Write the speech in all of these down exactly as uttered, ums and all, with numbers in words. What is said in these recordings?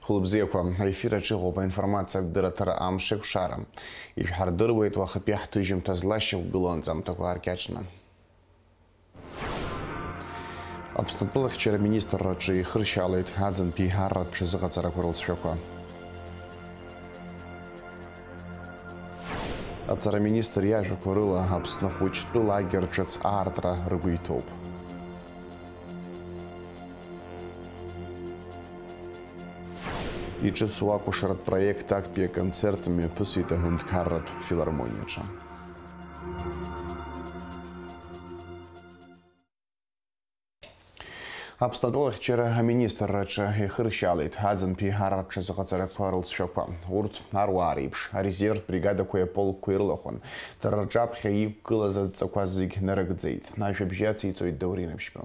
Хәылбзиақәа, аефир аҿы иҟоуп аинформациатә дырраҭара «Амш еиқәшара». Ишәҳардыруеит уахатәи ҳҭыжьымҭа злашьақәгылоу анҵамҭақәа ааркьаҿны. Аԥсны атәылахьчара аминистрраҿы ихыршьаалеит аӡынтәи арратә ҽазыҟаҵарақәа рылҵшәақәа. Аҵараминистр иажәақәа рыла, Аԥсны ахәыҷтәы лагер ҿыц аартра рыгәы иҭоуп. Иҿыцу акәашаратә проект актәи аконцерт мҩаԥысит аҳәынҭқарратә филармониаҿы. Аԥсны атәылахьчара аминистрраҿы ихыршьаалеит аӡынтәи арратә ҽазыҟаҵарақәа рылҵшәақәа. Урҭ аруаа реиԥш, арезервтә бригадақәеи аполкқәеи рылахәын. Дара рҿаԥхьа иқәгылаз адҵақәа зегь нарыгӡеит. Ажәабжь ациҵоит Даур Инаԥшьба.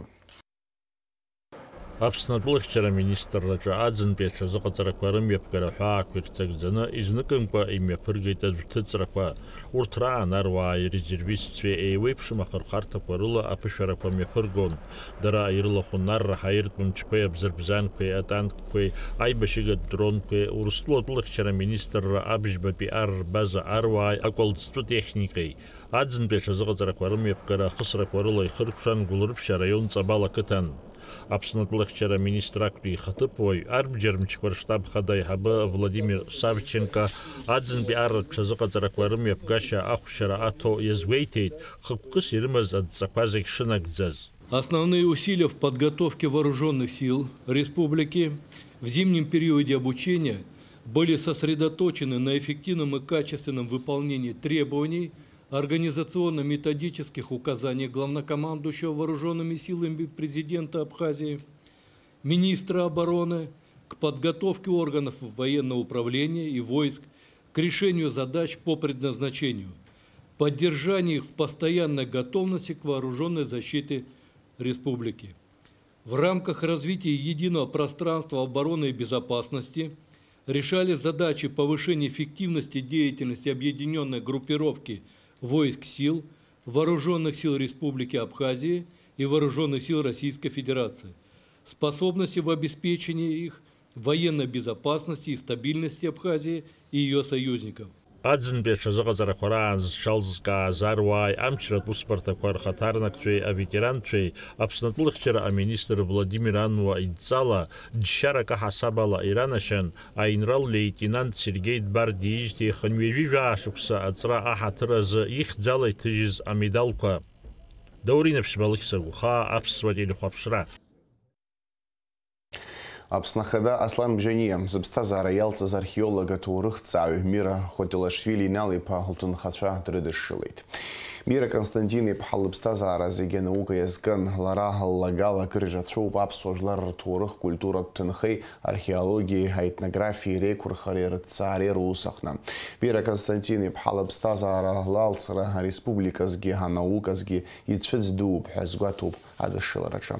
Аԥсны атәылахьчара аминистрраҿы аӡынтәи аҽазыҟаҵарақәа рымҩаԥгара аҳәаақәа ирҭагӡаны, изныкымкәа имҩаԥыргеит аӡә ҭыҵрақәа. Урҭ раан аруааи арезервистцәеи еиуеиԥшым ахырхарҭақәа рыла аԥышәарақәа мҩаԥыргон. Дара ирылахәын арра ҳаиртә мчқәеи абзырбзанқәеи, атанкқәеи, аибашьыгатә дронқәеи, Урыстәыла атәылахьчара аминистрра абжьбатәи ар рбаза аруааи акәалӡтәы техникеи. Аӡынтәи аҽазыҟаҵарақәа рымҩаԥгара ахысрақәа рыла ихыркәшан Гәылрыԥшь араион Ҵабал ақыҭан. Аԥсны атәылахьчара аминистр актәи ихаҭыԥуаҩ, арбџьар мчқәа рштаб хада аиҳабы Владимир Савченко аӡынтәи арратә ҽазыҟаҵарақәа рымҩаԥгашьа ахәшьара аҭо иазгәеиҭеит, хықәкыс ирымаз адҵақәа зегь шынагӡаз. Основные усилия в подготовке вооружённых сил республики в зимнем периоде обучения были сосредоточены на эффективном и качественном выполнении требований организационно-методических указаний главнокомандующего вооружёнными силами президента Абхазии, министра обороны к подготовке органов военного управления и войск к решению задач по предназначению, поддержанию их в постоянной готовности к вооружённой защите республики. В рамках развития единого пространства обороны и безопасности решали задачи повышения эффективности деятельности объединённой группировки войск сил, вооружённых сил Республики Абхазии и вооружённых сил Российской Федерации, способности в обеспечении их военной безопасности и стабильности Абхазии и её союзников. Аӡынтәи аҽазыҟаҵарақәа раан зҽалзкааз аруааи амчратә усбарҭақәа рхаҭарнакцәеи аветеранцәеи Аԥсны атәылахьчара аминистр Владимир Ануа идҵала, џьшьарак аҳасабала иранашьан, аинрал леитенант Сергеи Дбар диижьҭеи хынҩажәи жәаа шықәса аҵра аҳаҭыр азы ихьӡала иҭыжьыз амедалқәа. Даур Инаԥшьба, Алықьса Гәхаа, Аԥсуа телехәаԥшра. Аԥсны Ахада Аслан Бжьаниа, зыԥсҭазаара иалҵыз археолог аҭоурыхҭҵааҩ Мира Хотелашвили Инал-иԥа лҭынхацәа дрыдышшылеит. Мира Константин-иԥҳа лыԥсҭазаара зегьы анаука иазкын, лара ллагала акыр ирацәоуп аԥсуа жәлар рҭоурых-культуратә ҭынхеи археологиеи аетнографиеи реиқәырхареи рыҭҵаареи рус аҟны. Мира Константин-иԥҳа лыԥсҭазаара лалҵра ареспубликазгьы анауказгьы ицәыӡ дууп ҳәа азгәаҭоуп адышшылараҿы.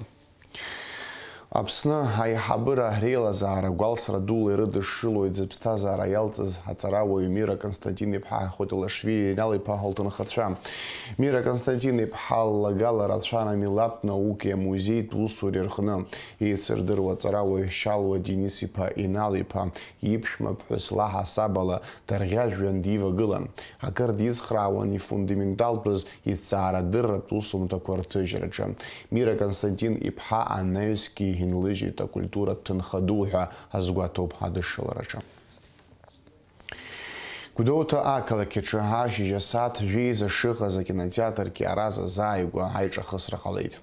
Аԥсны аиҳабыра реилазаара гәалсра дула ирыдышшылоит зыԥсҭазаара иалҵыз аҵарауаҩ Мира Константин-иԥҳа Хотелашвили Инал-иԥа лҭынхацәа. Мира Константин-иԥҳа ллагала рацәан амилаҭтә наукеи амузеитә усуреи рҟны. Еицырдыруа аҵарауаҩ Шьалуа Денис-иԥа Инал-иԥа иԥшәма ԥҳәыс лаҳасабала дарӷьажәҩан дивагылан. Акыр дицхраауан ифундаменталтәыз иҭҵаарадырратә усумҭақәа рҭыжьраҿы. Мира Константин-иԥҳа анаҩсгьы инлыжьит акультуратә ҭынха ду ҳәа азгәаҭоуп адышшылараҿы. Гәдоуҭа ақалақь аҿы ашьыжь асааҭ жәеиза шыҟаз акинотеатр Кьараз азааигәа аиҿахысра ҟалеит.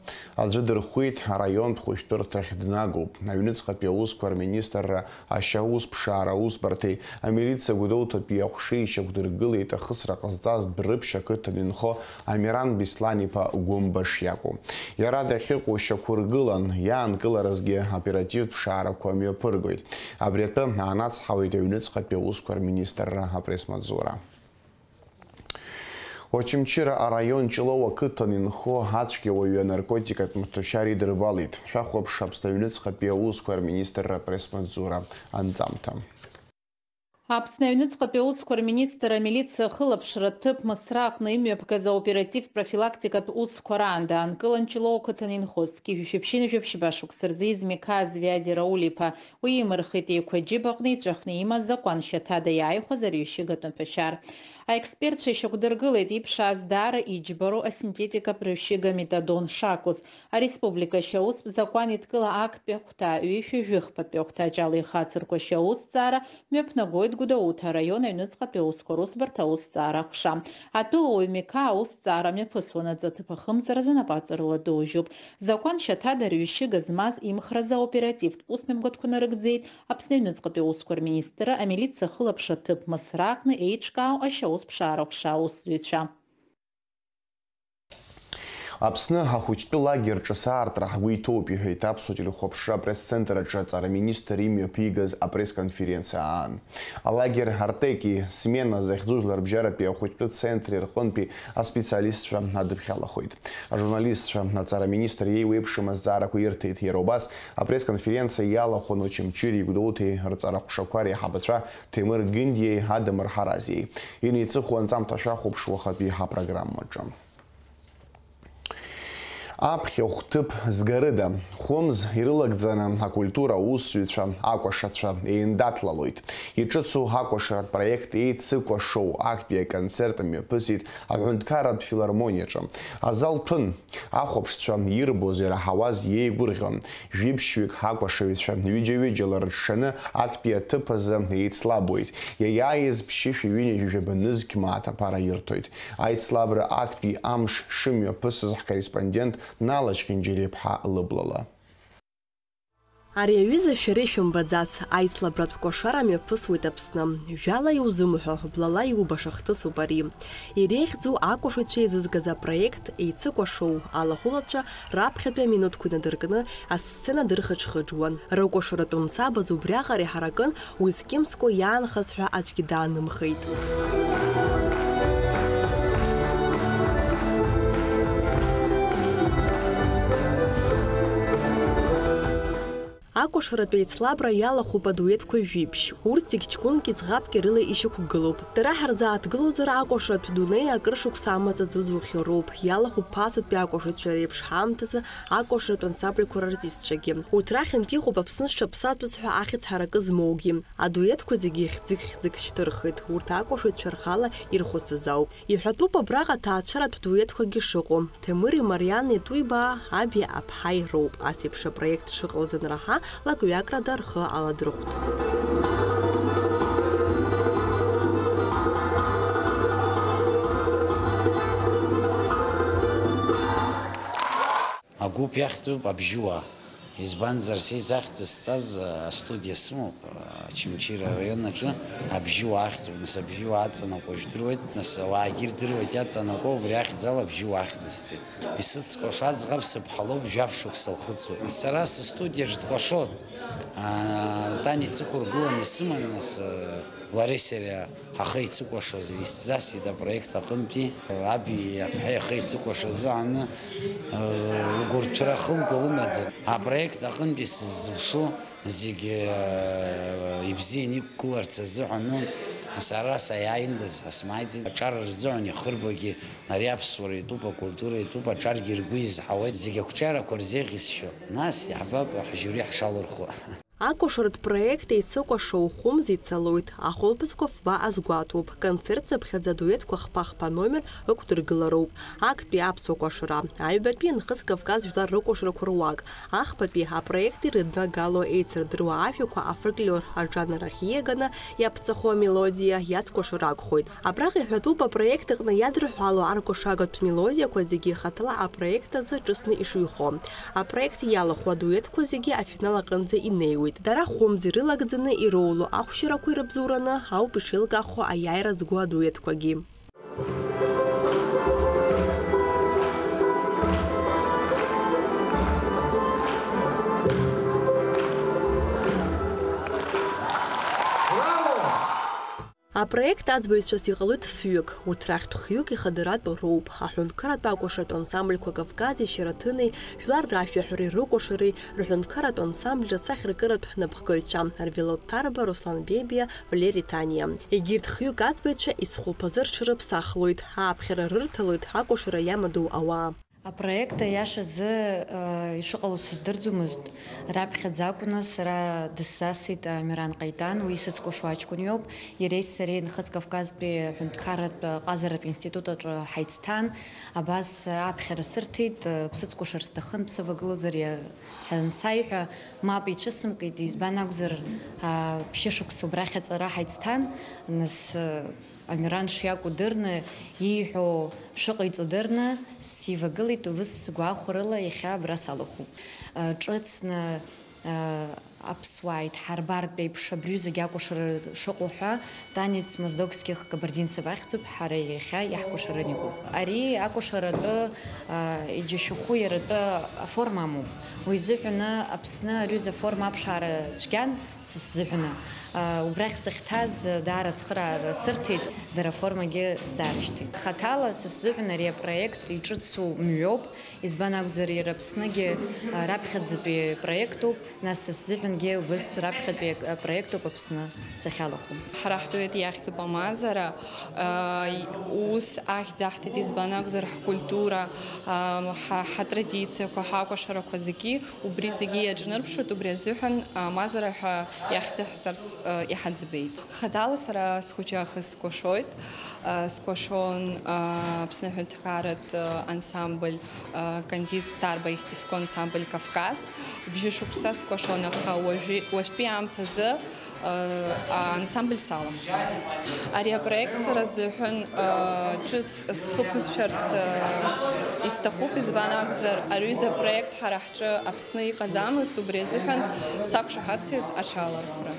Аӡәы дырхәит, араионтә хәышәтәырҭахь днагоуп. Аҩныҵҟатәи аусқәа рминистрра ашьаусԥшаара усбарҭеи амилициа Гәдоуҭатәи аҟәшеи ишьақәдыргылеит ахысра ҟазҵаз Дәрыԥшь ақыҭан инхо Амиран Беслан-иԥа Гәымба шиакәу. Иара дахьыҟоу шьақәыргылан, иаанкыларазгьы аоперативтә ԥшаарақәа мҩаԥыргоит. Абри атәы аанацҳауеит аҩныҵҟатәи аусқәа рминистрра апресс-маҵзура. Очамчыра араион Ҷлоу ақыҭан инхо ацәгьауаҩы анаркотикатә маҭәашьар идырбалеит. Шәахәаԥш Аԥсны аҩныҵҟатәи аусқәа рминистрра апресс-маҵзура анҵамҭа. Аԥсны аҩныҵҟатәи аусқәа рминистр амилициа ахылаԥшра ҭыԥ Мысра аҟны имҩаԥгаз аоперативтә профилактикатә усқәа раан даанкылан Ҷлоу ақыҭан инхоз зқьи жәшәи ԥшьынҩажәи ԥшьба шықәса рзы измекааз Виади Рауль-иԥа. Уи имырхит Еиқәа џьыбаҟны иҵәахны имаз Закәан Шьаҭада иааихәаз арҩышьыгатә маҭәашьар. Аекспертцәа ишьақәдыргылеит иԥшааз даара иџьбароу асинтетикатә рҩышьыга метадон шакәыз. Ареспублика ашьаустә закәан еидкыла актәи ахәҭа ҩышәи жәыхԥатәи ахәҭаҷ ала ихацырку ашьаусҭҵаара мҩаԥнагоит Гәдоуҭа араион аҩныҵҟатәи аусқәа русбарҭа аусҭҵаара аҟәша. Атәылауаҩ Миқаа аусҭҵаара мҩаԥысуанаҵы аҭыԥ ахымҵаразы анапаҵаҩрала дужьуп. Закәан Шьаҭада рҩышьыга змаз имхразы аоперативтә усмҩаԥгатәқәа нарыгӡеит Аԥсны аҩныҵҟатәи аусқәа рминистрра амилициа ахылаԥшра ҭыԥ Мысра аҟны еиҿкаау ашьаусԥшаара аҟәша аусзуҩцәа. Аԥсны ахәыҷтәы лагер ҿыц аартра ҳгәы иҭоуп, иҳәеит Аԥсуа телехәаԥшра апресс-центр аҿы аҵараминистр имҩаԥигаз апресс-конференциа аан. Алагер Артеки смена захьӡу жәларбжьаратәи ахәыҷтәы центри рҟынтәи аспециалистцәа адыԥхьалахоит. Ажурналистцәа аҵараминистр иеиуеиԥшым азҵаарақәа ирҭеит. Иара убас, апресс-конференциа иалахәын Очамчыреи Гәдоуҭеи рҵараҟәшақәа реиҳабацәа Ҭемыр Гындиеи Адамыр Ҳаразиеи. Инеиҵыху анҵамҭа шәахәаԥш уахатәи ҳапрограммаҿы. Аԥхьахә ҭыԥ згарыда? Хәымз ирылагӡаны акультура аусзуҩцәа, акәашацәа еиндаҭлалоит. Иҿыцу акәашаратә проект еицыкәашоу актәи аконцерт мҩаԥысит аҳәынҭқарратә филармониаҿы. Азал ҭәын. Ахәаԥшцәа ирбоз, ираҳауаз еигәырӷьон. Жәиԥшьҩык акәашаҩцәа ҩыџьа-ҩыџьала рыҽшаны актәи аҭыԥ азы еицлабуеит. Иаиааиз ԥшьышәи ҩынҩажәи жәаба нызқь мааҭ аԥара ирҭоит. Аицлабра актәи амш шымҩаԥысыз ҳкорреспондент Нала Чхинџьариаԥҳа лыблала. Ари аҩыза шәара ишәымбаӡац, аицлабратә кәашара мҩаԥысуеит Аԥсны. Жәала иузымҳәо, блала иубаша хҭысуп ари. Иреиӷьӡоу акәашаҩцәа еизызгаз апроект еицыкәашоу алахәылацәа раԥхьатәи аминуҭқәа инадыркны асцена дырхыџхыџуан. Рыкәашаратә мцабз убриаҟара иҳаракын, уи зкьымскәа иаанхаз ҳәа аӡәгьы даанымхеит. Акәашаратә еицлабра иалахәуп адуетқәа жәиԥшь. Урҭ зегь ҷкәынки ӡӷабки рыла ишьақәгылоуп. Дара ҳарзааҭгылозар, акәашаратә дунеи акыр шықәса амаҵ аӡәы зухьоу роуп. Иалахәуп ԥасатәи акәашаҩцәа реиԥш ҳаамҭазы акәашаратә ансамбльқәа рартистцәагьы. Урҭ рахьынтә иҟоуп Аԥсны зҽаԥсазтәыз ҳәа ахьӡ ҳаракы змоугьы. Адуетқәа зегьы хьӡык-хьӡык шьҭырхит, урҭ акәашаҩцәа рхала ирхәыцыз ауп. Иҳәатәуп абраҟа аҭаацәаратә дуетқәагьы шыҟоу. Ҭемыри Марианеи Туибаа аби аԥҳаи роуп. Ас еиԥш апроект шыҟалоз анраҳа, лакҩакрада рхы аладырхәт. Агәыԥ иахьӡуп Абжьыуаа. Избанзар, са изахьӡ зҵаз, а, астудиа сымоуп, а, Очамчыра араион аҿы Абжьыуаа ахьӡуп. Нас Абжьыуаа аҵанакуа жәдыруеит, нас ауаагьы ирдыруеит, иаҵанакуа убри ахьӡала Абжьыуаа ахьӡ сҵеит. Исыцкәашо аӡӷаб сыԥҳа лоуп, жәаф шықәса лхыҵуеит. Сара сыстудиаҿ дкәашоит. А, Тани ицықәыргыланы исыман, нас, а, Лареи сареи ҳахы еицыкәашоз исзасит апроект аҟынтәи, аби аԥҳаи ахы еицыкәашоз ааны, лгәырҭәра хылго лымаӡам. Апроект аҟынтәи сыззыԥшу зегьы ибзианы иқәгыларц азыҳәаны сара саиааиндаз, смааиӡеит. Аҿар рзыҳәан ихырбогьы ари аԥсуара итәуп, акультура итәуп, аҿаргьы ргәы изҳауеит, зегь ақәҿиарақәа рзеиӷьысшьо. Нас иаҳбап, ҳжюри ҳшалырхуа. Акәашаратә проект еицыкәашоу хәымз ицалоит, ахәылԥазқәа фба азгәаҭоуп, концерт цыԥхьаӡа адуетқәа хԥа-хԥа номер ықәдыргылароуп. Актәи аԥсуа кәашара, аҩбатәи Нхыҵ Кавказ жәлар рыкәашарақәа руак, ахԥатәи апроект ирыднагало еицырдыруа ажәақәа афольклор ажанр ахь ииаганы иаԥҵахо амелодиа иацкәашо ракәхоит. Абраҟа иҳәатәуп апроект аҟны иадырҳәало аркәашагатә мелодиақәа зегьы хаҭала апроект азы ҿыцны ишыҩхо. Апроект иалахәу адуетқәа зегьы афинал аҟынӡа инеиуеит. Дара хәымз ирылагӡаны ироуло ахәшьарақәа ирыбзоураны ауп ишеилкаахо аиааира згу адуетқәагьы. Апроект аӡбаҩцәас иҟалоит фҩык, урҭ рахьтә хҩык ихадаратәу роуп, аҳәынҭқарратә акәашаратә ансамбльқәа Кавкази Шьараҭыни, жәлар рашәаҳәареи рыкәашареи, рҳәынҭқарратә ансамбль рсахьаркыратә напхгаҩцәа, Арвелод Ҭарба, Руслан Бебиа, Валери Ҭаниа. Егьырҭ хҩык аӡбаҩцәа исхәылԥазы рҽырыԥсахлоит, ааԥхьара рырҭалоит, акәашара иамадоу ауаа. Апроект, аиашазы, э, ишыҟало сыздырӡомызт. Раԥхьаӡа акәны сара дысзасит Амиран Ҟаитан, уи сыцкәашо аҷкәын иоуп. Иареи сареи Нхыҵ Кавказтәи аҳәынҭқарратә ҟазаратә институт аҿы ҳаицҭан. Абас аԥхьара сырҭеит, э, бсыцкәашар сҭахын, бсывагылозар иа-, ҳәа ансаиҳәа, мап ицәысымкит, избан акәзар, а, ԥшьышықәса убрахь аҵара ҳаицҭан, нас, э, Амиран шиакәу дырны, ииҳәо шыҟаиҵо дырны, сивагылеит, убыс сгәахәарыла иахьа абра салахәуп. Ҿыцны, аԥсуаа идҳарбартә еиԥш абри аҩызагьы акәашара шыҟоу ҳәа, Танец Моздокских кабардинцев ахьӡуп, ҳара иахьа иаҳкәашаран иҟоуп. Ари акәашара атәы, иџьашьахәы иара атәы аформа амоуп. Уи изыҳәаны Аԥсны ари аҩыза аформа аԥшаара цәгьан, Са сзыҳәаны, а, убрахь сахьҭаз, а, даара ацхыраара сырҭеит, дара аформагьы сзаарышьҭит. Хаҭала са сзыҳәан ари апроект иҿыцу мҩоуп, избан акәзар, иара Аԥсныгьы, а, раԥхьаӡатәи проектуп, нас са сзыҳәангьы убыс раԥхьатәи ак-, апроектуп Аԥсны сахьалахәу. Ҳара ҳдует иахьӡуп Амазара, а, и-, ус ахьӡ аҳҭеит, избан акәзар, ҳкультура, а, ҳа-, ҳатрадициақәа, ҳакәашарақәа зегьы Убри зегьы иаҿнырԥшуеит, убри азыҳәан, а, Мазара ҳәа иахьӡаҳҵарц, а, иҳаӡбеит. Хаҭала сара схәыҷы аахыс скәашоит. А, скәашон, а, Аԥсны аҳәынҭқарратә, а, ансамбль, а, Кандид Ҭарба ихьӡ зху ансамбль Кавказ. Бжьышықәса скәашон, аха уажәи-, уажәтәи аамҭазы Ансамбль салахәӡом. Ари апроект сара сзыҳәан, ыы, ҿыц схы ԥысшәарц, ыы, исҭахуп, избан акәзар, ари аҩыза апроект ҳара ҳҿы Аԥсны иҟаӡамызт, убри азыҳәан сақәшаҳаҭхеит аҽалархәра.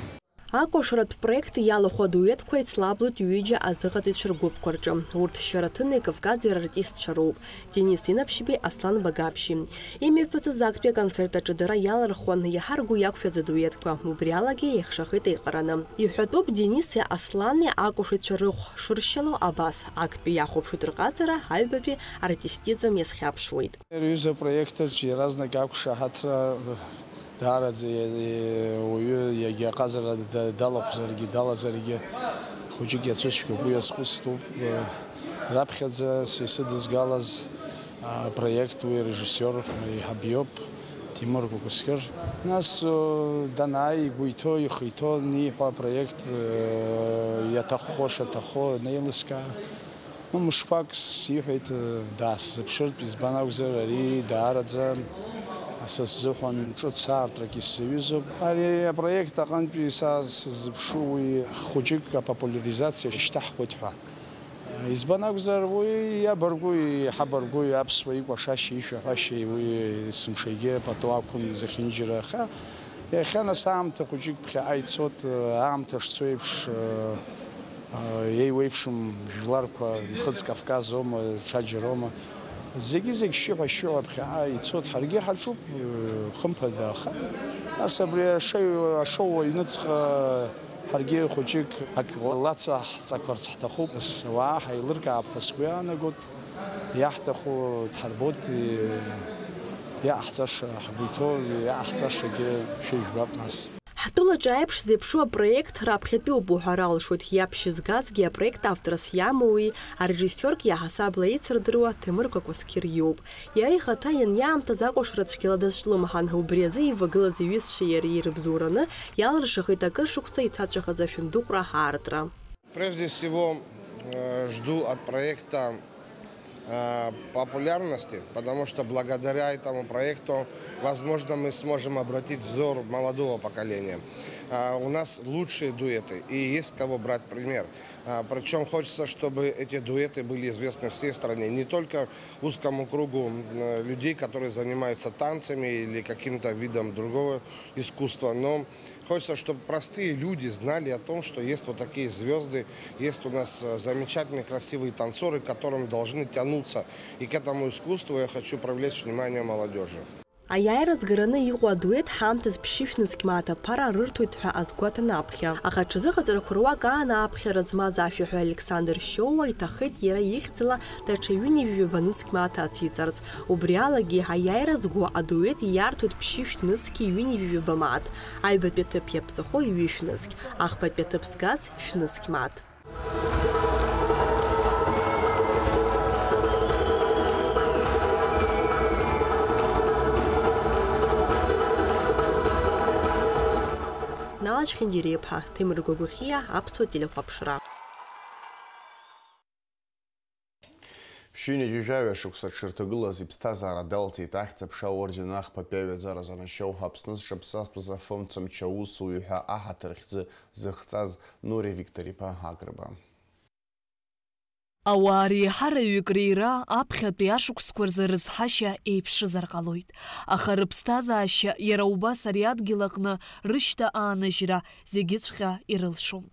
Акәашаратә проект иалахәу адуетқәа ицлаблоит ҩыџьа азыҟаҵаҩцәа ргәыԥқәа рҿы. Урҭ Шьараҭыни Кавкази рартистцәа роуп. Денис Инаԥшьбеи Аслан Багаԥшьи. Имҩаԥысыз актәи аконцерт аҿы дара иалырхуан иаҳа ргәы иақәшәаз адуетқәа, убри алагьы еихшахеит еиҟараны. Иҳәатәуп, Дениси Аслани акәашаҩцәа рыхә шыршьало абас, актәи иахәаԥшуеит рҟазара, аҩбатәи артистизм иазхьаԥшуеит. Рҩыза апроект аҿы иаразнак ақәшаҳаҭра Даараӡа иа-, иа-, уаҩы иагьа аҟазара да-, далахәзаргьы, далазаргьы, хәыҷык иацәыцәгьоуп, уи азхәыцтәуп. Раԥхьаӡа са исыдызгалаз апроект уи арежиссиор еиҳаб иоуп, Тимур Кәакәасқьыр. Нас, э, данааи, игәы иҭоу, ихы иҭоу аниҳәа апроект, э, иаҭаххо шаҭаххо анеилыскаа, Мышқәак сиҳәеит, даасзыԥшыртә, избан акәзар, ари даараӡа са сзыҳәан ҿыц аартрак исзаҩызоуп. Ари апроект аҟынтәи са сзыԥшу уи хәыҷык апопуляризациа шьҭаҳхуеит ҳәа. Избан акәзар, уи иабаргәу, иҳабаргәу, аԥсуа икәашашьеи ишәаҳәашьеи уи есымшагьы пату ақәын зехьынџьара. Аха иахьа нас аамҭа хәыҷык ԥхьаҟа ицоит, аамҭа шцо еиԥш, Еиуеиԥшым жәларқәа, Нхыҵ Кавказ аума, ҽаџьароума, зегьы-зегь шьшьыҳәа-шьшьыҳәа ԥхьаҟа ицоит, ҳаргьы ҳаҿуп, хымԥада, аха нас абри ашоу, ашоу аҩныҵҟа ҳаргьы хәыҷык ак лацаҳҵақәарц ҳҭахуп, нас ауаа ҳаилыркаап ҳәа сгәы иаанагоит. Иаҳҭаху дҳарбоит, иҟаҳҵаша ҳгәы иҭоу, иҟаҳҵашагьы шәыжәбап нас. Ҳтәылаҿы аиԥш зеиԥшу апроект раԥхьатәиуп уҳәар алшоит, иаԥшьызгазгьы апроект авторс иамоуи арежиссиорк иаҳасабла еицырдыруа Ҭемыр Кәакәасқьыр иоуп. Иара ихаҭа ианиаамҭаз акәашара цәгьала дазҿлымҳан, убри азы ивагылаз иҩызцәеи иареи ирыбзоураны иалыршахеит акыр шықәса иҭаҵәахыз ашәындыҟәра аартра. Прежде всего, э, жду от проекта, э, популярности, потому что благодаря этому проекту, возможно, мы сможем обратить взор молодого поколения. А, у нас лучшие дуэты, и есть с кого брать пример. А, причём хочется, чтобы эти дуэты были известны всей стране, не только узкому кругу, м, э, людей, которые занимаются танцами или каким-то видом другого искусства, но Хочется, чтобы простые люди знали о том, что есть вот такие звёзды, есть у нас, э, замечательные, красивые танцоры, к которым должны тянуться. И к этому искусству я хочу привлечь внимание молодёжи. Аиааира згараны иҟоу адуеҭ ҳаамҭаз ԥшьышә нызқь мааҭ аԥара рырҭоит ҳәа азгәаҭан аԥхьа. Аха аҽазыҟаҵарақәа руак аан ааԥхьара змаз ашәаҳәаҩ Александр Шьоуа иҭахеит иара ихьӡала даҽа ҩынҩажәи ҩба нызқь мааҭ ациҵарц. Убри алагьы аиааира зго адуеҭ иарҭоит ԥшьышә нызқьи ҩынҩажәи ҩба мааҭ. Аҩбатәи аҭыԥ иаԥсахо ҩышә нызқь, ахԥатәи аҭыԥ згаз шә нызқь мааҭ. Налашь Хьандиреиԥҳа, Ҭемыр Гәагәахьиа, Аԥсуа телехәаԥшра. Ԥшьынҩажәи жәаҩа шықәса дшырҭагылаз иԥсҭазаара далҵит Ахьӡ-аԥша аорден ахԥатәи аҩаӡара занашьоу Аԥсны зҽаԥсазтәыз афымцамч аусзуҩы ҳәа аҳаҭыр хьӡы зыхҵаз Нури Виктор-иԥа Агрба. Ауаа реиҳараҩык реира аԥхьатәи ашықәсқәа рзы рызҳашьа еиԥшызар ҟалоит, аха рыԥсҭазаашьа иара убас ари адгьыл аҟны рышьҭа ааныжьра зегьыҵәҟьа ирылшом.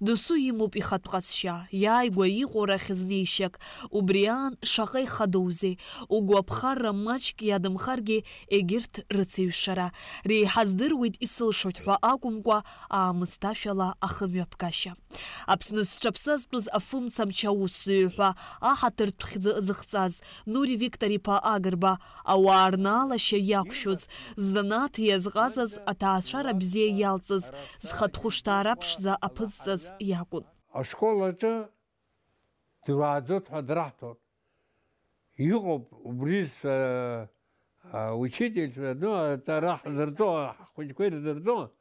Досу имоуп ихатә ҟазшьа, иааигәа иҟоу рахь знеишьак, убри аан шаҟа ихадоузеи, угәаԥхарра маҷк иадамхаргьы егьырҭ рыцеиҩшара. Реиҳа здыруеит исылшоит ҳәа акәымкәа, аамысҭашәала ахымҩаԥгашьа. Аԥсны зҽаԥсазтәыз афымцамч аусзуҩы ҳәа аҳаҭыртә хьӡы зыхҵаз Нури Виктор-иԥа Агрба ауаа рнаалашьа иақәшәоз, ззанааҭ иазҟазаз, аҭаацәара бзиа иалҵыз, зхатә хәышҭаара ԥшӡа аԥызҵаз иакәын. Ашкол аҿы дыруааӡоит ҳәа драҳҭон. Иҟоуп убри с-, а, а, учительцәа, ну, аҵара ҳзырҵо, ҳхәыҷқәа ирзырҵо,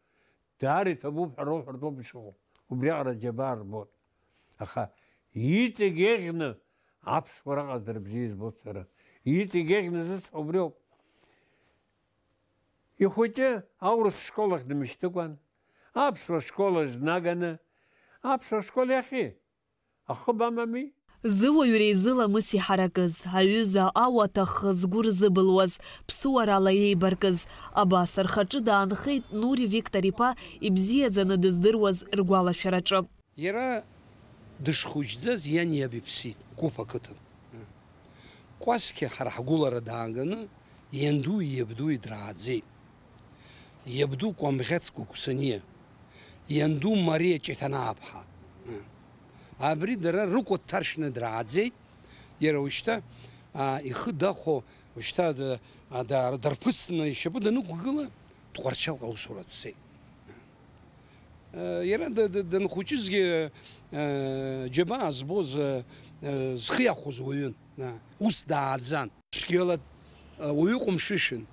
даара иҭабуп ҳәа роуҳәартә ауп ишыҟоу. Убриаҟара џьабаа рбоит. Аха иҵегь еиӷьны аԥсуара ҟазара бзиа избоит сара. Иҵегь еиӷьны зысҳәо убриоуп. Ихәыҷы аурыс школ ахь дымышьҭыкәан, аԥсуа школ аҿы днаганы, аԥсуа школ иахьи? Ахыб амами? Зыуаҩра изыламыс иҳаракыз, аҩыза ауаҭах згәы рзыбылуаз, ԥсуарала еибаркыз, абас рхаҿы даанхеит Нури Виктор-иԥа ибзиаӡаны дыздыруаз ргәалашәараҿы. Иара дышхәыҷӡаз иани иаби ԥсит, Гәыԥ ақыҭан. Кәасқьа ҳара ҳгәылара дааганы, ианду иабду драаӡеит. Иабду Кәамӷьац Гәагәсаниа, ианду Мариа Ҷеҭанааԥҳа. Абри дара рыкәа дҭаршәны драаӡеит. Иара ушьҭа, а, ихы дахәо, ушьҭа д-, а, да-, дарԥысны ишьапы данықәгыла, Тҟәарчалҟа аусура дцеит. Э, иара д-, д-, данхәыҷызгьы, э, џьабаа збоз, э, э, зхы иахәоз уаҩын, а, ус дааӡан. Цәгьала, э, уаҩы ҟәымшәышәын.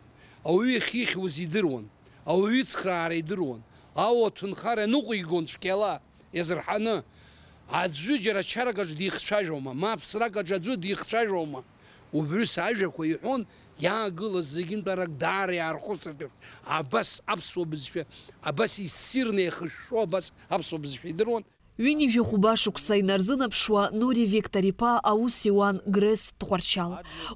Ауаҩы иахьихьуаз идыруан. Ауаҩы ицхраара идыруан. Ауа аҭынхара ныҟәигон цәгьала иазырҳаны. Аӡәы џьара чаракаҿ дихцәажәома, ма ԥсракаҿ аӡәы дихцәажәома? Убри ус ажәақәа иҳәон, иаагылаз зегьынтәарак даара иаархәыцыртә еиԥш, абас аԥсуа бызшәа, абас иссирны иахышәшәо, абас аԥсуа бызшәа идыруан. Ҩынҩажәи хәба шықәса инарзынаԥшуа Нури Виктор-иԥа аус иуан Гресс Тҟәарчал.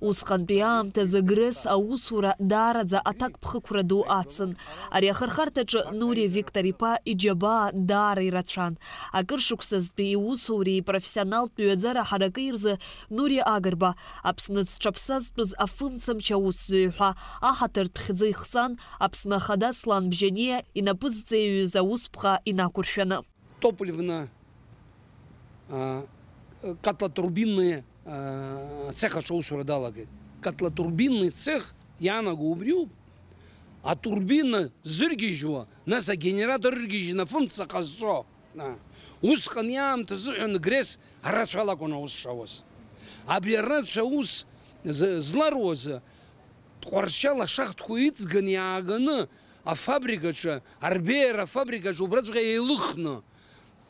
Усҟантәи аамҭазы Гресс аусура даараӡа аҭакԥхықәра ду ацын. Ари ахырхарҭаҿы Нури Виктор-иԥа иџьабаа даара ирацәан. Акыр шықәсазтәи иусуреи ипрофессионалтә ҩаӡара ҳаракеи рзы Нури Агрба, Аԥсны зҽаԥсазтәыз афымцамч аусзуҩ ҳәа аҳаҭыртә хьӡы ихҵан, Аԥсны Ахада Аслан Бжьаниа инапы зҵаҩыз аусԥҟа инақәыршәаны. Топливно, а, котлотурбинный, а, цех аҿы аусура далагеит. Котлотурбинный цех иаанаго убриоуп. Атурбина зыргьежьуа, нас агенератор ыргьежьны афымца ҟазҵо. А, усҟан иаамҭа азыҳәан Гресс арацәа алакәын аус шауаз. Абри арацәа аус з-, зларуаз, Тҟәарчал ашахтқәа иҵганы иааганы, афабрикаҿы, арбеиара афабрикаҿы убраҵәҟьа еилыхны,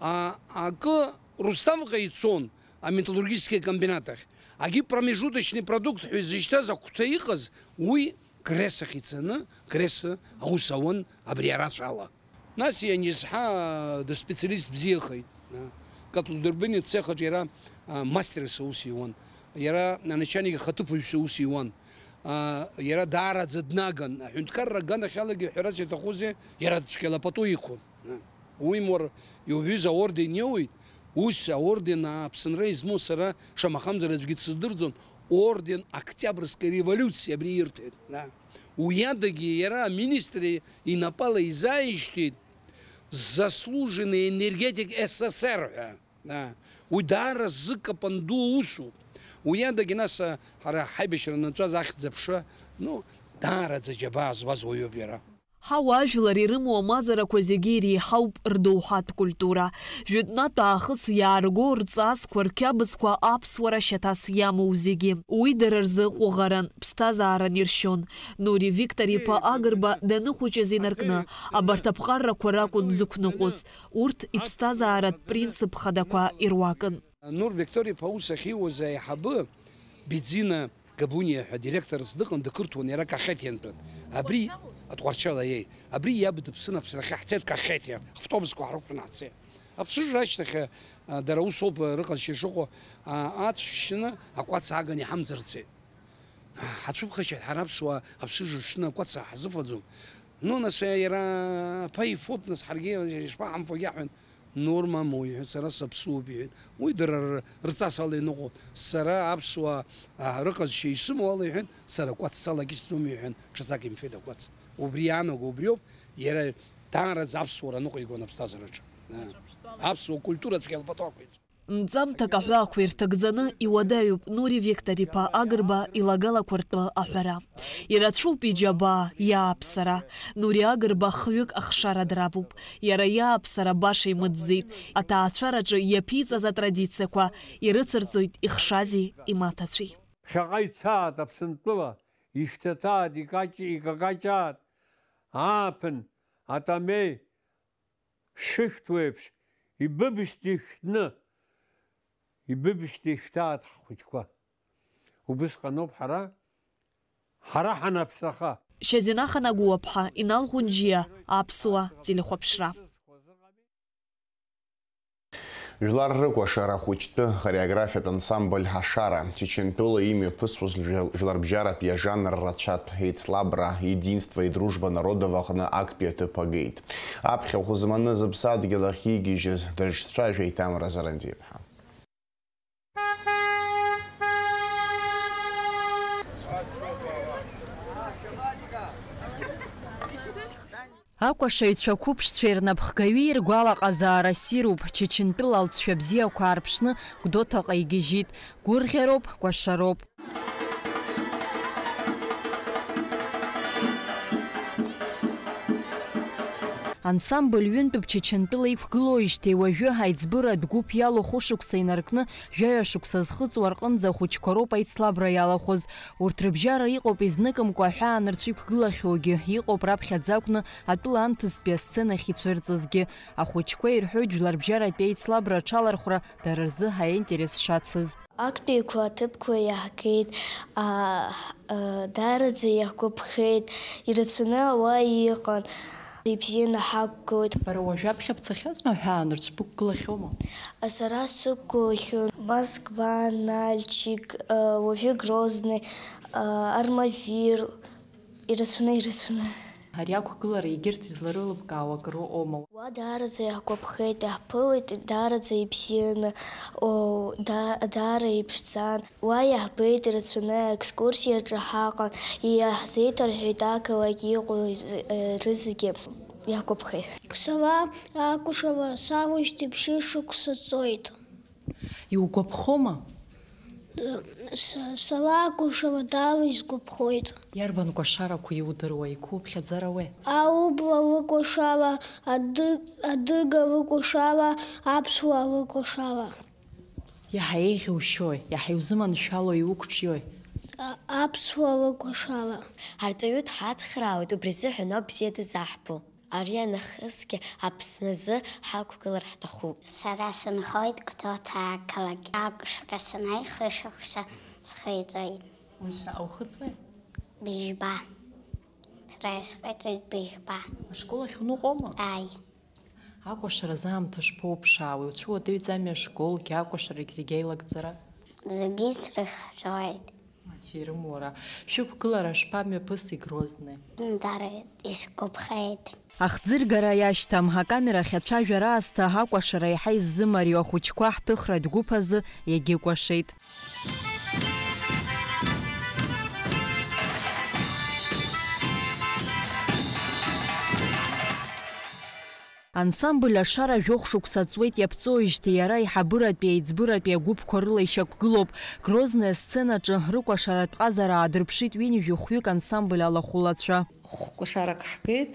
а, акы Русҭамҟа ицон, аметаллургический комбинат ахь. Акгьы промежуточный продукт ҳәа изышьҭаз агәҭа иҟаз, уи Гресс ахь ицаны, Гресс аус ауан абри арацәала. Нас ианизҳа, дыспециалист бзиахеит. Котлодурбинный цех аҿы иара, а, мастерс аус иуан. Иара аначальник ихаҭыԥуаҩс аус иуан. А, иара даараӡа днаган. Аҳәынҭқарра аганахьалагьы ҳәарас иаҭахузеи, иара цәгьала апату иқәын. Уимур, иубҩыз аорден иоуит. Ус аорден Аԥсынра измоу сара шамахамзар аӡәгьы дсыздырӡом. Орден Октиабрьской революции абри ирҭеит. Уи адагьы иара аминистр инапала изааишьҭит заслуженный энергетик С С С Р ҳәа. Уи даара зыкапан ду усуп. Уи адагьы нас ҳара ҳаибашьра нҵәаз ахьӡ-аԥша, ну, даараӡа џьабаа зуаз уаҩуп иара. Ҳауаажәлар ирымоу амазарақәа зегьы иреиҳауп рдоуҳатә культура. Жәытәнатә аахыс иаарго рҵасқәа, рқьабзқәа аԥсуара шьаҭас иамоу зегьы. Уи дара рзы ҟәыӷаран, ԥсҭазааран иршьон. Нури Виктор-иԥа Агрба даныхәыҷыз инаркны, абарҭ аԥҟаррақәа ракәын дзықәныҟәоз. Урҭ иԥсҭазааратә принцип хадақәа ируакын. Нур Виктор-иԥа аус ахьиуаз аиҳабы Бедзина Габуниа ҳәа директорс дыҟан, дықырҭуан иара Кахетиантәын. Абри Тҟәарчал, аиеи. Абри иаб дыԥсын Аԥсрахьы, ҳцеит Кахетиа, автобусқәа ҳрықәтәаны ҳцеит. Аԥсыжра ашьҭахь, а, дара усоуп, а, рыҟазшьа шыҟоу, а, ацә шьны акәац ааганы иҳамҵарцеит. Ҳацәыԥхашьеит ҳара аԥсуаа аԥсыжра шьны акәац ҳзыфаӡом. Ну, нас, иара аԥа ифоит, нас ҳаргьы ишԥаҳамфогьы ҳҳәан, Нур, мамоу, иҳәеит, сара саԥсуоуп, иҳәеит. Уи дара р-, рҵас ала иныҟәон. Сара аԥсуаа, а, рыҟазшьа исымоу ала, иҳәеит, сара кәац салак исӡом, иҳәан, ҽаӡак имфеит акәац. Убри иаанаго убриоуп, иара даараӡа аԥсуара ныҟәигон аԥсҭазаараҿы. А. Аԥсуа культура цәгьа лпату ақәиҵон. Нҵамҭак аҳәаақәа ирҭагӡаны иуадаҩуп Нури Виктор-иԥа Агрба илагалақәа ртәы аҳәара. Ирацәоуп иџьабаа, иааԥсара. Нури Агрба хҩык ахшара драбуп. Иара иааԥсара баша имыӡӡеит. Аҭаацәараҿы иаԥиҵаз атрадициақәа ирыцырҵоит ихшази имаҭацәеи. Ԥхьаҟа ицааит Аԥсынтәыла, ишәҭаҭааит, икаҷ-, икакаҷааит, ааԥын, атамеи, шышәҭуеиԥш, ибыбшьҭ ишәҭны, ибыбшьҭ ишәҭааит ҳхәыҷқәа. Убысҟаноуп ҳара, ҳара ҳанаԥсаха. Шьазина Ханагәуаԥҳа, Инал Ӷәынџьиа, Аԥсуа телехәаԥшра. Жәлар рыкәашара ахәыҷтәы хореографиатә ансамбль Ашара, Чечентәыла имҩаԥысуаз жәлар-, жәларбжьаратәи ажанр рацәатә еицлабра «Единство и дружба народов» аҟны актәи аҭыԥ агеит. Аԥхьахә зманы зыԥсадгьыл ахь иигьежьыз дырҿцәажәеит Амра Зарандиаԥҳа. Акәашаҩцәа қәыԥшцәеи рнапхгаҩи ргәалаҟазаара ссируп, Чечентәыла алҵшәа бзиақәа аарԥшны Гәдоуҭаҟа игьежьит, гәырӷьароуп, кәашароуп. Ансамбль ҩынтәуп Чечентәыла иқәгылоижьҭеи уажәы аиҵбыратә гәыԥ иалоу хәышықәса инаркны, жәаҩа шықәса зхыҵуа рҟынӡа ахәыҷқәа роуп аицлабра иалахәыз. Урҭ рыбжьара иҟоуп изныкымкәа аҳәаанырцә иқәгылахьоугьы, иҟоуп раԥхьаӡа акәны атәыла анҭыҵтәи асценахь ицәырҵызгьы. Ахәыҷқәа ирҳәоит жәларбжьаратәи аицлабра аҽалархәра дара рзы аинтерес шацыз. Актәиқәа аҭыԥқәа иаҳгеит, а, а, даараӡа иаҳгәаԥхеит, ирацәаны ауаа иҟан, ибзианы ҳақәгылеит. Бара уажәы аԥхьа бцахьазма, аҳәаанырцә бықәгылахьоума? А, сара сықәгылахьан Москва, Нальчик, а, уажәы Грозный, а, Армавир, ирацәаны, ирацәаны. Ари ақәгылара егьырҭ изларылыбкаауа акыр ыҟоума? Уа даараӡа иаҳгәаԥхеит, иаҳԥылеит даараӡа ибзианы, о, да-, даара иԥшӡан. Уа иаҳбеит ирацәаны, аекскурсиаҿы ҳаҟан, иаҳзеиҭарҳәеит ақалақь иҟоу з-, э, рызегьы. Иаҳгәаԥхеит. Сара акәашара салоижьҭеи ԥшьышықәса ҵуеит. Иугәаԥхома? Са-, сара акәашара даара исгәаԥхоит. Иарбан кәашарақәа иудыруа, иқәуԥхьаӡара уеи? Аублаа лыкәашара, ады-, адыгаа лыкәашара, аԥсуаа лыкәашара. Иаҳа еиӷьушьои, иаҳа иузыманшәалои, иуқәҿиои? А-, аԥсуаа лыкәашара. Арҵаҩы дҳацхраауеит, убри азыҳәан ауп бзиа дызаҳбо. Ари анахысгьы Аԥсны азы ҳақәгылар ҳҭахуп. Сара сынхоит Гәдоуҭа ақалақь. Акәашара санааи, хышықәса схиҵоит. Мшәа, аухыҵуеи? Быжьба. Сара исҟаиҵоит быжьба. Ашкол ахь уныҟәома? Ааи. Акәашаразы аамҭа шԥоуԥшаауеи? Уцәуадаҩӡами ашколгьы, акәашарагь зегь аилагӡара? Зегьы срыхьӡоит. Аферым уара. Шәықәгылара шԥамҩаԥыси Грозный? Дара исгәаԥхеит. Ахӡыргара иашьҭам, акамерахь ацәажәара аасҭа акәашара еиҳа иззымариоу ахәыҷқәа ҳҭыхратә гәыԥ азы иагьыкәашеит. Ансамбль Ашара жәохә шықәса ҵуеит иаԥҵоижьҭеи иара аиҳабыратәи аиҵбыратәи агәыԥқәа рыла ишьақәгылоуп. Грозное асценаҿы рыкәашаратә ҟазара аадырԥшит ҩынҩажәи хәҩык ансамбль алахәылацәа. Хә-кәашарак ҳгеит,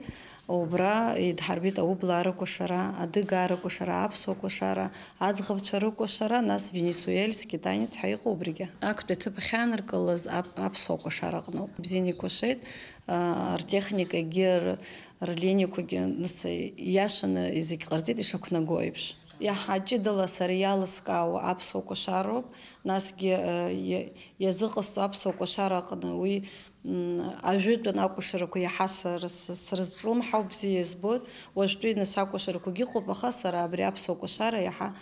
убра идҳарбеит аублаа рыкәашара, адыгаа рыкәашара, аԥсуа кәашара, аӡӷабцәа рыкәашара, нас венесуельский танец ҳәа иҟоу убригьы. Актәи аҭыԥ ахьааныркылаз ап-, аԥсуа кәашара аҟноуп. Бзианы икәашеит, а, ртехникагьы, р-, рлиниақәагьы, нас, ииашаны зегь ҟарҵеит ишақәнаго еиԥш. Иаҳа ҷыдала сара иалыскаауа аԥсуа кәашароуп, насгьы, а, иа-, иазыҟасҵо аԥсуа кәашара аҟны уи М, ажәытәан акәашарақәа иаҳа сара с-, срызҿлымҳау бзиа избоит. Уажәтәи нас акәашарақәагьы ыҟоуп, аха сара абри аԥсуа кәашара иаҳа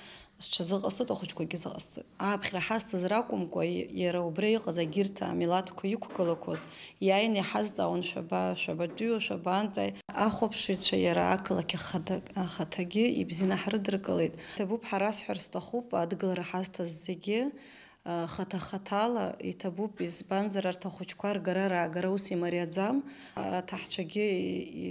сҽазыҟасҵоит, ахәыҷқәагьы зыҟасҵоит. Ааԥхьара ҳазҭаз ракәымкәа, и-, иара убра иҟаз агьырҭ амилаҭқәа иқәгылақәоз иааины иҳазҵаауан, шәаба, шәабатәиу, шәабантәи. Ахәаԥшыҩцәа иара ақалақь ахада-, ахаҭагьы ибзианы ҳрыдыркылеит. Иҭабуп ҳәа расҳәар сҭахуп, адгылара ҳазҭаз зегьы. Хаҭа-хаҭала иҭабуп, избанзар, арҭ ахәыҷқәа ргара-раагара ус имариаӡам. Аҭаҳцәагьы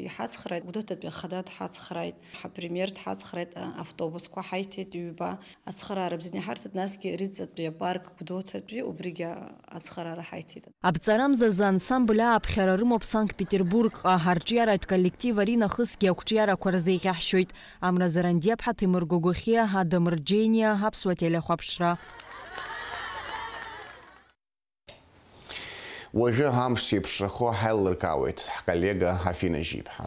иҳацхрааит, Гәдоуҭатәи ахада дҳацхрааит, ҳапремиер дҳацхрааит, автобусқәа ҳаиҭеит ҩба, ацхыраара бзианы иҳарҭеит, насгьы Риҵатәи апарк Гәдоуҭатәи убригьы ацхыраара ҳаиҭеит. Аԥҵарамзазы ансамбль ааԥхьара рымоуп Санкт-Петербургҟа, арҿиаратә коллектив аринахысгьы ақәҿиарақәа рзеиӷьаҳшьоит. Амра Зарандиаԥҳа, Ҭемыр Гогохиа, Адамыр Џьениа, Аԥсуа телехәаԥшра. Уажәы амш зеиԥшрахо ҳаилыркаауеит ҳколлега Афина Жьиԥҳа.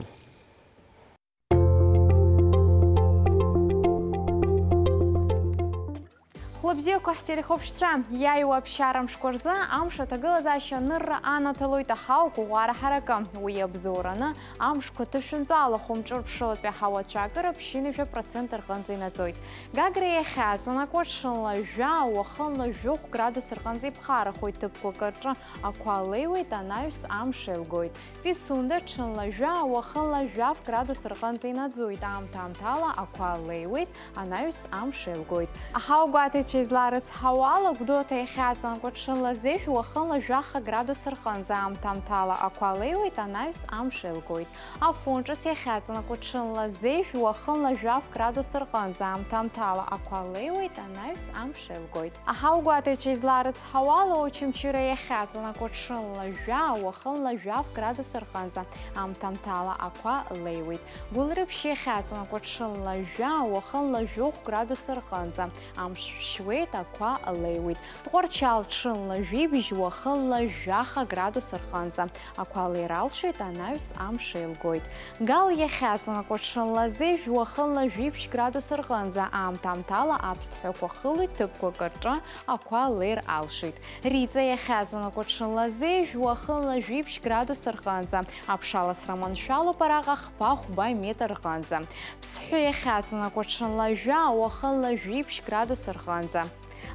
Хәлыбзиақәа ҳтелехәаԥшцәа, иааиуа аԥсшьара мшқәа рзы амш аҭагылазаашьа анырра анаҭалоит аҳауа қәыӷәӷәара ҳаракы. Уи иабзоураны, амшқәа ҭышәынтәалахо мҿырԥшылатәи аҳауа цәаакыра ԥшьынҩажәа процент рҟынӡа инаӡоит. Гагра иахьаҵанакуа ҽынла жәаа, уахынла жәохә градус рҟынӡа иԥхарахоит, ҭыԥқәак рҿы ақәа леиуеит, анаҩс амш еилгоит. Пицунда ҽынла жәаа, уахынла жәаф градус рҟынӡа инаӡоит, аамҭа-аамҭала ақәа леиуеит, анаҩс амш еилгоит. Аҳауагәаҭаҩцәа изларыцҳауала, Гәдоуҭа иахьаҵанакуа ҽынла зежә, уахынла жәаха градус рҟынӡа, аамҭа-аамҭала ақәа леиуеит, анаҩс амш еилгоит. Афон ҿыц иахьаҵанакуа ҽынла зежә, уахынла жәаф градус рҟынӡа, аамҭа-аамҭала ақәа леиуеит, анаҩс амш еилгоит. Аҳауагәаҭаҩцәа изларыцҳауала, Очамчыра иахьаҵанакуа ҽынла жәаа, уахынла жәаф градус рҟынӡа, аамҭа-аамҭала ақәа леиуеит. Гәылрыԥшь иахьаҵанакуа ҽынла жәаа, уахынла жәохә градус рҟынӡа, амш шәшьуеит, ақәа леиуеит. Тҟәарчал ҽынла жәибжь, уахынла жәаха градус рҟынӡа, ақәа леира алшоит, анаҩс амш еилгоит. Гал иахьаҵанакуа ҽынла зежә, уахынла жәиԥшь градус рҟынӡа, аамҭа-аамҭала аԥсҭҳәақәа хылоит, ҭыԥқәак рҿы ақәа леир алшоит. Риҵа иахьаҵанакуа ҽынла зежә, уахынла жәиԥшь градус рҟынӡа, аԥшаласра маншәалоуп араҟа хԥа-хәба метр рҟынӡа. Ԥсҳәы иахьаҵанакуа ҽынла жәаа, уахынла жәиԥшь градус рҟынӡа.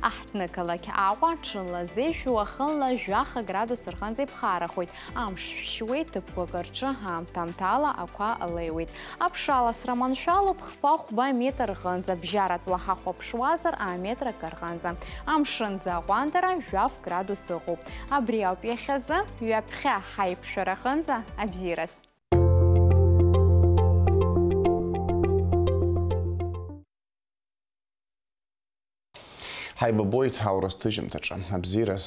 Аҳҭнықалақь Аҟәа ҽынла зежә, уахынла жәаха градус рҟынӡа иԥхарахоит, амш шәшьуеит, ҭыԥқәак рҿы аамҭа-аамҭала ақәа леиуеит. Аԥшаласра маншәалоуп хԥа-хәба метр рҟынӡа, бжьаратә уаҳа хәаԥшуазар, аметр акы рҟынӡа. Амшын аӡы аҟәандара жәаф градус ыҟоуп. Абри ауп иахьазы, ҩаԥхьа ҳаиқәшәараҟынӡа абзиараз. Ҳаибабоит аурыс ҭыжьымҭаҿы. Абзиараз.